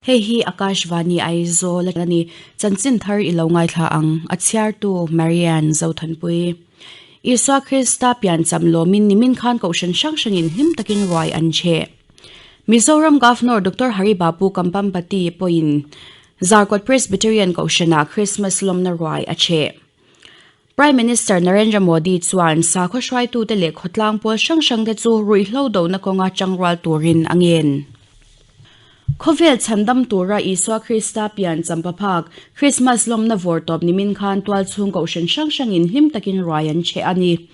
Hei hi Akashvani Aizawl a ni. Chanchin thar i lo ngaithla ang, a chhiartu Marianne Zothanpui. Isua Krista piancham lawmin nimin khan kohhran hrang hrangin hlim takin ruai an cheh. Mizoram Governor Doctor Hari Babu Kampampati pawhin Zarkawt Presbyterian kohhranah Christmas lawmna ruai a cheh. Prime Minister Narendra Modi chuan sakhaw hruaitute leh khawtlang pawl hrang hrangte chu ruihhlo dona kawnga tangrual turin a ngen. Khawvel chhandam tura Isua Krista pian champaphak Krismas lawmna vawrtawp nimin khan tualchhung kohhran hrang hrangin hlim takin ruai an cheh a ni.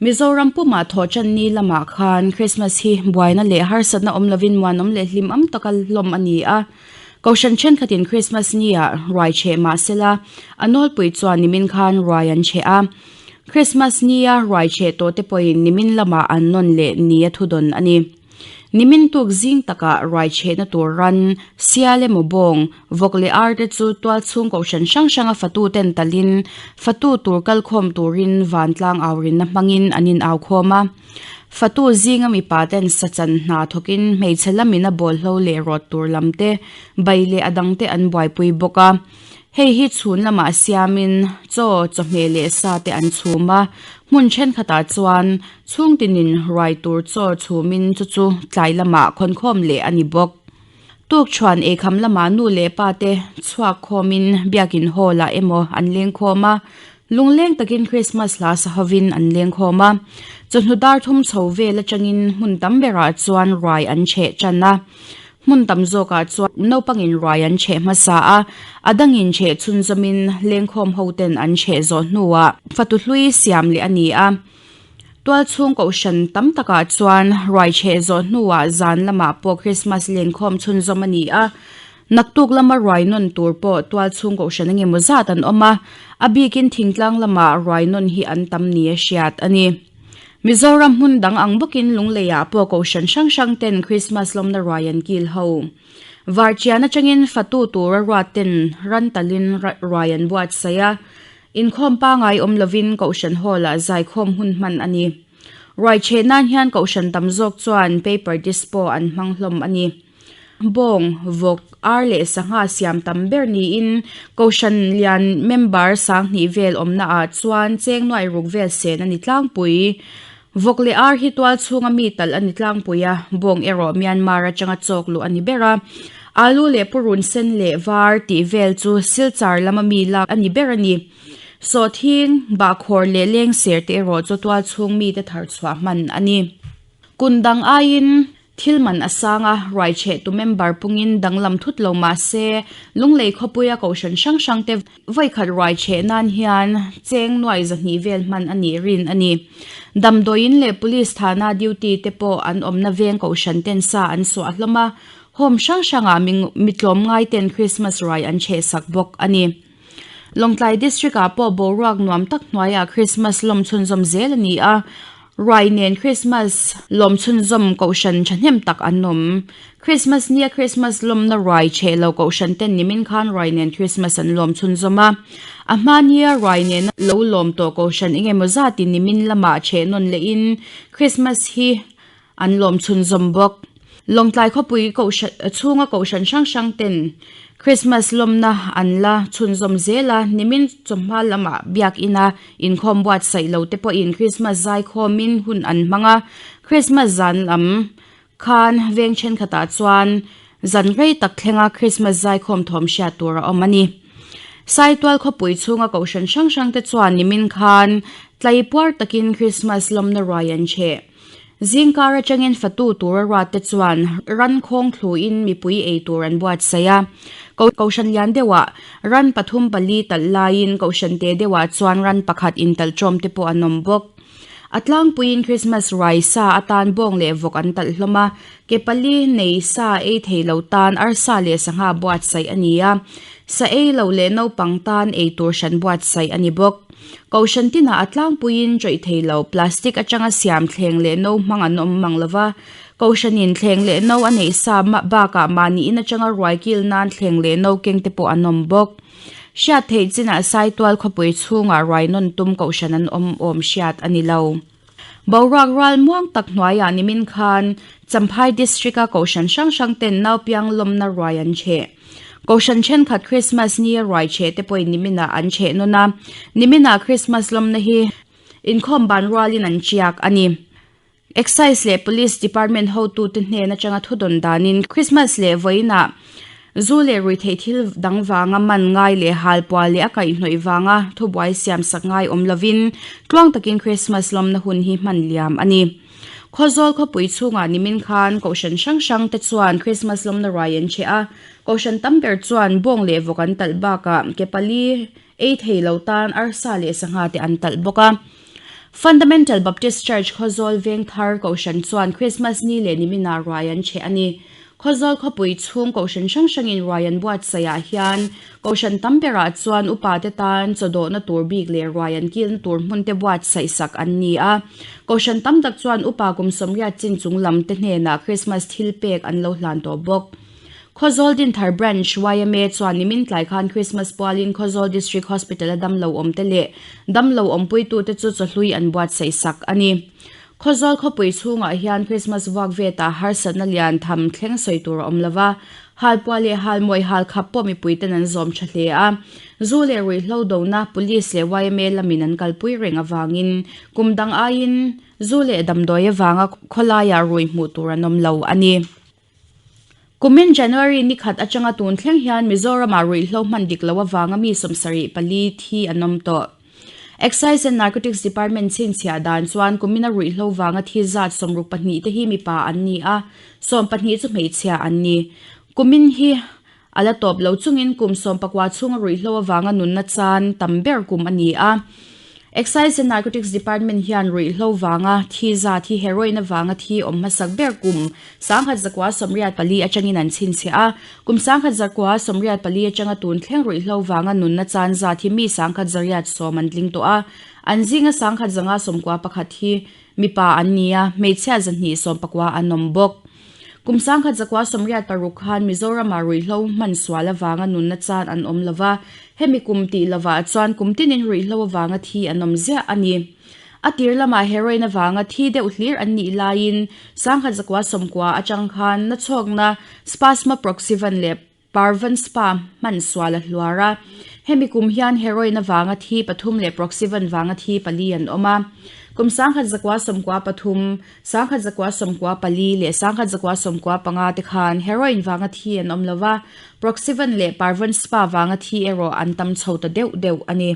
Mizoram pumah thawhtanni lamah khan Krismas hi buaina leh harsatna awm lovin muanawm leh hlimawm taka hlawm a ni a. Kohhran thenkhatin Krismas nia ruai cheh mah sela, a nawlpui chuan nimin khan ruai an cheh a. Krismas nia ruai cheh tawhte pawhin nimin lamah an nawn leh nia thudawn a ni. Nimin tuk zing takah ruai chehna tur ran, sial emaw bawng, vawk leh ar te chu tualchhung kohhran hrang hranga fatuten talin fatu tur kalkhawm turin vantlang aurinna hmangin an inaukhawm a. Fatu zinga mipa ten sachan hna thawkin hmeichhe lamin a bawlhlo leh rawt tur lam te, bai leh a dang te an buaipui bawk a. Hei hi chhun lamah siamin chaw, chawhmeh leh sa te an chhum a, hmun thenkhatah chuan chhungtinin ruai tur chaw chhumin chu chu tlai lamah khawnkhawm leh a ni bawk. Tukchhuan eikham lamah nu leh pa te chhuak khawmin biakin hall ah emaw an leng khawm a, lungleng takin Christmas hla sa hovin an leng khawm a. Chawhnu dar thum chho vel atangin hmun tam berah chuan ruai an chheh tan a. Hmun tam zawkah chuan naupangin ruai an chheh hmasa a, a dangin chheh chhunzawmin lengkhawm hoten an chheh zawh hnuah fatu hlui siam leh a ni a. Tualchhung kohhran tam takah chuan ruai chheh zawh hnuah zan lamah pawh Krismas lenkhawm chhunzawm a ni a. Naktuk lama ruai nawn tur pawh tualchhung kohhran engemaw zat an awm a, a bikin thingtlang lama ruai nawn hi an tam nia hriat a ni. Mizoram hmun dang ang bawkin Lungleiah pawh kohhran hrang hrang ten Krismas lawmna ruai an kil ho. Varchian atangin fatu tura ruat ten ran talin ruai an buatsaih a. Inkhawm pangai awm lovin Kohhran Hall-ah zaikhawm hun hman a ni. Ruai chhe nan hian Kohhran tam zawk chuan paper dispo an hmang hlawm a ni. Bawng, vawk, ar leh sangha siam tam ber niin Kohhran lian member sanghnih vel awmna ah chuan cheng nuai ruk vel sen a ni tlangpui. Vawk leh ar hi tual chhunga mi talh a ni tlangpui a, bawng erawh Myanmar atanga chawk luh a ni ber a. Alu leh purun sen leh var tih vel chu Silchar lama mi lak a ni ber a ni. Sawhthing, bahkhawr leh lengser te erawh chu tual chhung mite thar chhuah hman a ni. Kun dang aiin Thil man a sang a, ruai chhehtu member pungin danglam thut lo mah se, Lunglei khawpuia kohhran hrang hrangte vawikhat ruai chheh nan hian cheng nuai zahnih vel hman a nih rin a ni. Damdawiin leh Police thana duty te pawh an awmna veng kohhran ten sa an suah hlawm a, home hrang hrangah mi tlawmngai ten Christmas ruai an chheh sak bawk a ni. Lawngtlai District ah pawh boruak nuam tak hnuaiah Christmas lawm chhunzawm zel a ni a, ruai nen Christmas lawm chhunzawm kohhran thahnem tak an awm. Christmas nia Christmas lawmna ruai chheh lo kohhran ten nimin khan ruai nen Christmas an lawm chhunzawm a, a hma nia ruai nena lo lawm tawh kohhran engemaw zatin nimin lamah chheh nawn lehin Christmas hi An lawm chhunzawm bawk. Lawngtlai khawpui kohhran chhunga kohhran hrang hrang ten Christmas lawmna an la chhunzawm zel a, nimin chawhma lamah biakina inkhawm buatsaih lo te pawhin Christmas zaikhawmin hun an hmang a, Christmas zan lam khan veng thenkhatah chuan zan rei tak thlenga Christmas zaikhawm thawm hriat tur a awm a ni. Saitual khawpui chhunga kohhran hrang hrang te chuan nimin khan tlaipuar takin Christmas lawmna ruai an chheh. Zingkar atangin fatu tura ruat te chuan ran khawng thluin mipui ei tur an buatsaih a. Kohhran lian deuhah ran pathum pali talh laiin kohhran te deuhah chuan ran pakhat intalh tawm te pawh an awm bawk. A tlangpuiin Christmas ruai sa atan bawng leh vawk an talh hlawm a, ke pali nei sa ei thei lo tan arsa leh sangha buatsaih a ni a, sa ei lo leh naupang tan ei tur hran buatsaih a ni bawk. Kohhran tinah a tlangpuiin ṭawih thei lo plastic aṭanga siam thleng leh no hmang an awm mang lo va, kohhranin thleng leh no a neih sa bakah mahniin aṭanga ruai kil nan thleng leh no keng te pawh an awm bawk. Hriat theih chinah Saitual khawpui chhungah ruai nawn tum kohhran an awm awm hriat a ni lo. Boruak rual muang tak hnuaiah nimin khan Champhai District-a Kohhran hrang hrang ten naupiang lawmna ruai an cheh. Kohhran thenkhat Krismas nia ruai cheh te pawhin niminah an cheh nawn a. Niminah Krismas lawmna hi inkhawm ban rualin an chiak a ni. Excise leh Police Department hotute hnen atanga thudawn danin Krismas leh vawiinah zu leh ruihtheih thil dang vanga man ngai leh halpuah leh a kaihhnawih vanga thubuai siam sak ngai awm lovin tluang takin Krismas lawmna hun hi hman liam a ni. Khawzawl khawpui chhungah nimin khan Kohhran hrang hrang te chuan Krismas lawmna ruai an cheh a, Kohhran tam ber chuan bawng leh vawk an talh bakah ke pali ei thei lo tan arsa leh sangha te an talh bawk a. Fundamental Baptist Church Khawzawl Vengthar Kohhran chuan Krismas ni leh niminah ruai an cheh a ni. Khawzawl khawpui chhung Kohhran hrang hrangin ruai an buatsaihah hian Kohhran tam berah chuan upate tan chawdawhna tur bik leh ruai an kilna tur hmunte buatsaih sak an ni a. Kohhran tam tak chuan upa kum sawmriat chin chung lamte hnenah Krismas thil pek an lo hlan tawh bawk. Khawzawl Dinthar Branch yma chuan nimin tlai khan Christmas pualin Khawzawl District Hospital-a damlo awmte leh damlo awmpuitute chu chawhlui an buatsaih sak a ni. Khawzawl khawpui chhungah hian Christmas vuak vetah harsatna lian tham thleng sawi tur a awm lo va, halpuah leh halmawi halkhap pawh mipuiten an zawm tha hle a. Zu leh ruihhlo dona Police leh yma lamin an kalpui reng avangin kum dang aiin zu leh damdawi avanga khawlaiah rui hmuh tur an awm lo a ni. Kumin January ni khat atanga tun thleng hian Mizoramah ruihhlo hman dik loh avanga mi 74 thi an awm tawh. Excise and Narcotics Department chhinchhiah dan chuan kumina ruihhlo vanga thi zat 62 te hi mipa an ni a, 12 chu hmeichhia an ni. Kumin hi a la tawp lo chungin kum 19 chhunga ruihhlo avanga nunna chan tam ber kum a ni a. Excise and Narcotics Department hian ruihhlo vanga thi zat hi heroin avanga thi awm hmasak ber kum 1984 atangin an chhinchhiah a. Kum 1984 atanga tun thleng ruihhlo vanga nunna chan zat hi mi 1110 an tling tawh a. An zinga 1991 hi mipa an ni a, hmeichhia 219 an awm bawk. Kum 1986 khan Mizoramah ruihhlo hman sual avanga nunna chan an awm lova, hemi kum tih lovah chuan kum tinin ruihhlo avanga thi an awm ziah a ni. A tir lamah heroin avanga thi deuh hlir an nih laiin 1990 atang khan nachhawkna Spasma Proxyvan leh Parvan Spa hman sual a hluar a, hemi kum hian heroin avanga thi pathum leh Proxyvan vanga thi pali an awm a. Kum 1993, 1994 leh 1995 te khan heroin vanga thi an awm lo va, Proxyvan leh Parvan Spa vanga thi erawh an tam chho ta deuh deuh a ni.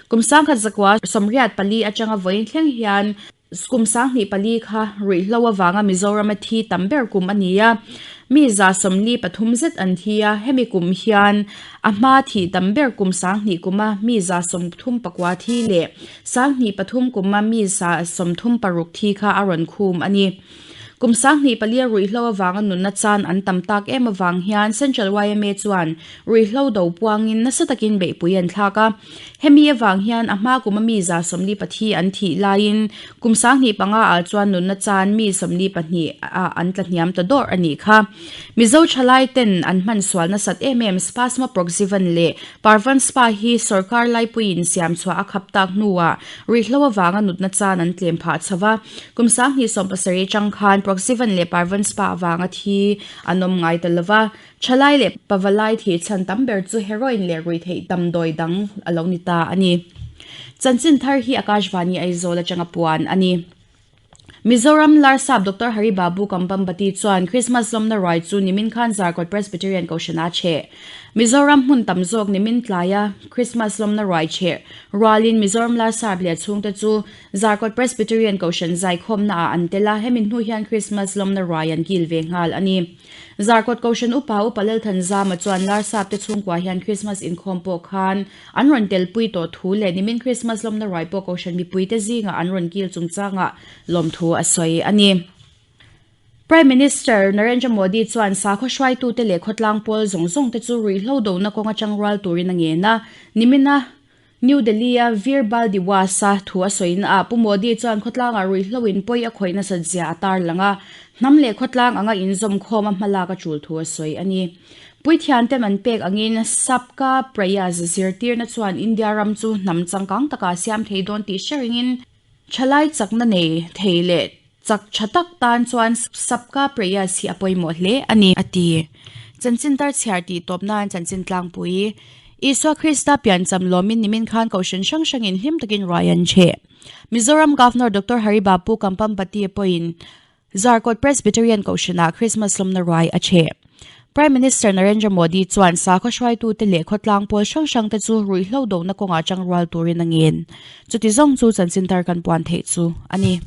Kum 1984 atanga vawiin thleng hian Kum 24 kha ruihhlo avanga Mizorama thi tam ber kum a ni a, mi 43 zet an thi a, hemi kum hian a hma thih tam ber kum 20 kuma mi 39 thi leh 23 kuma mi 36 thi kha a rawn khum a ni. Kum 24 ruihhlo avanga nunna chan an tam tak em avang hian Central yma chuan ruihhlo do puangin nasa takin beihpui an thlak a. Hemi avang hian a hma kuma mi 44 an thih laiin kum 25 ah chuan nunna chan mi 42 ah an tla hniam ta dawrh a nih kha. Mizo thalai ten an hman sual nasat em em Spasma Proxyvan leh Parvan Spa hi sorkar laipuiin siam chhuah a khap tak hnuah ruihhlo avanga nutna chan an tlem phah chho va. Kum 2017 atang khan Proxyvan leh Parvan Spa avanga thi an awm ngai ta lova. Thalai leh pavalai thih chhan tam ber chu heroin leh ruihtheih damdawi dang a lo ni ta a ni. Chanchin thar hi Akashvani Aizawl atanga puan a ni. Mizoram Larsap Doctor Hari Babu Kambambati chuan Krismas lawmna ruai chu nimin khan Zarkawt Presbyterian Kohhran a cheh. Mizoram hmun tam zawk nimin tlaia Krismas lawmna ruai cheh rualin Mizoram Larsap leh chhungte chu Zarkawt Presbyterian Kohhran zaikhawmna ah an tel a, hemi hnu hian Krismas lawmna ruai an kil ve nghal a ni. Zarkawt Kohhran Upa Upa Lalthanzama chuan Larsap te chhungkua hian Krismas inkhawm pawh khan An rawn telpui tawh thu leh nimin Krismas lawmna ruai pawh Kohhran mipuite zingah an rawn kil chungchangah lawmthu a sawi a ni. Prime Minister Narendra Modi chuan sakhaw hruaitute leh khawtlang pawl zawng zawngte chu ruihhlo dona kawng atang rual turin a ngen a. Nimina New Delhi-a Veer Bal Diwas-a thu a sawi naah Pu Modi chuan khawtlangah ruihhlo in pawi a khawih nasat zia a tarlang a, hnam leh khawtlang anga inzawmkhawm a hmalak a tul thu a sawi a ni. Puithiantem an pek angin Sabka Prayas zirtirna chuan India ram chu hnam changkang takah a siam thei dawn tih hre ringin. Thalai chakna nei thei leh chak tha tak tan chuan Sabka Prayas hi a pawimawh hle a ni, a ti. Chanchin tar chhiar tih tawp nan chanchin tlangpui Isua Krista piancham lawmin nimin khan kohhran hrang hrangin hlim takin ruai an cheh. Mizoram Governor Doctor Hari Bapu Kampampati pawhin Zarkawt Presbyterian Kohhranah Krismas lawmna ruai a cheh. Prime Minister Narendra Modi chuan sakhaw hruaitute leh khawtlang pawl hrang hrangte chu ruihhlo dohna kawngah tangrual turin a ngen. Chuti zawng chu chanchin thar kan puan theih chu a ni.